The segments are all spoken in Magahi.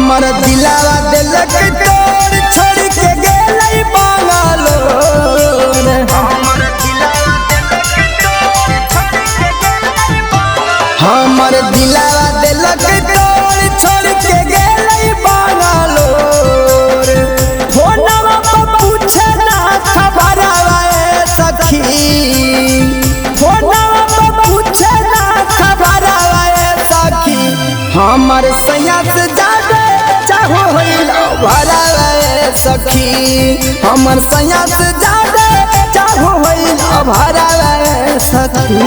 हमर दिलावा दिलक तोड़ छोड़ के गेलै बंगलोर। हमर दिलावा दिलक तोड़ छोड़ के गेलै बंगलोर। फोनवा पर पूछे ना खबरवा ए सखी, फोनवा पर पूछे ना खबरवा ए सखी। हमर सैया से जादे चाहो होइल भरावा ए सखी। हमर सैया से जादे चाहो होइल भरावा ए सखी।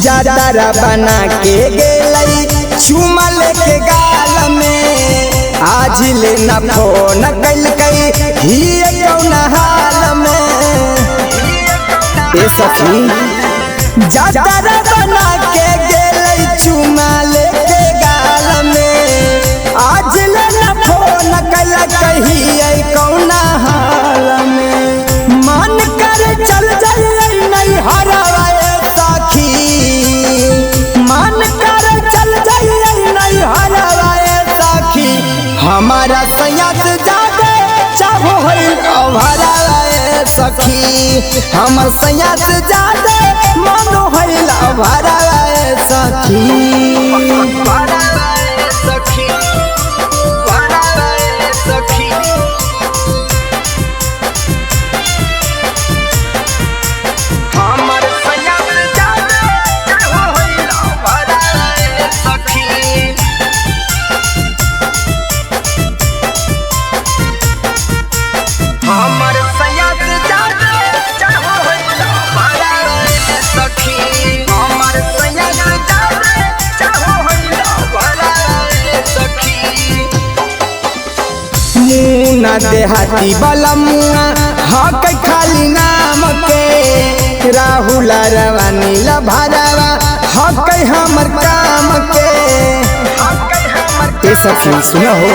जादरा बना के गेलै चुमा लेके गाल में, आज ले न फोन कैलकै ही कौन हाल में। ए सखी जादरा बना के गेलै चुमा लेके गाल में, आज ले न फोन कैलकै ही कौन हाल में। मन कर चल जाइए नहीं हरवा सखी, मन कर चल जाइए नहीं हरवा सखी। हमारा सैया से जादे चाहो होइल भरावा सखी। हमर सैया से जादे मन होइल भरावा सखी। मुना देहाती वाला मुआ हक खाली नाम के, राहुल रवानी लभरावा हक हमर काम के। ए सखी सुनो हो,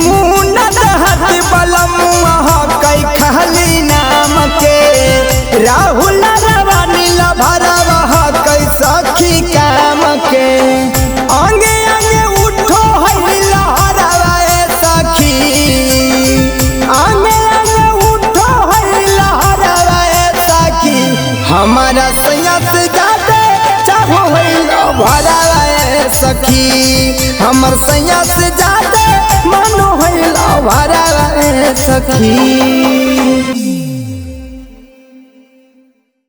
मुना देहाती वाला मुआ हक खाली नाम के, राहुल रवानी लभरावा हक सखी काम के। आगे आगे उठो है लहरावा सखी, आगे आगे उठो है लहरावा सखी। हमारा सैया से जादे चाहो होइल भरावा सखी। हमर सैया से जादे मन होइल भरावा सखी।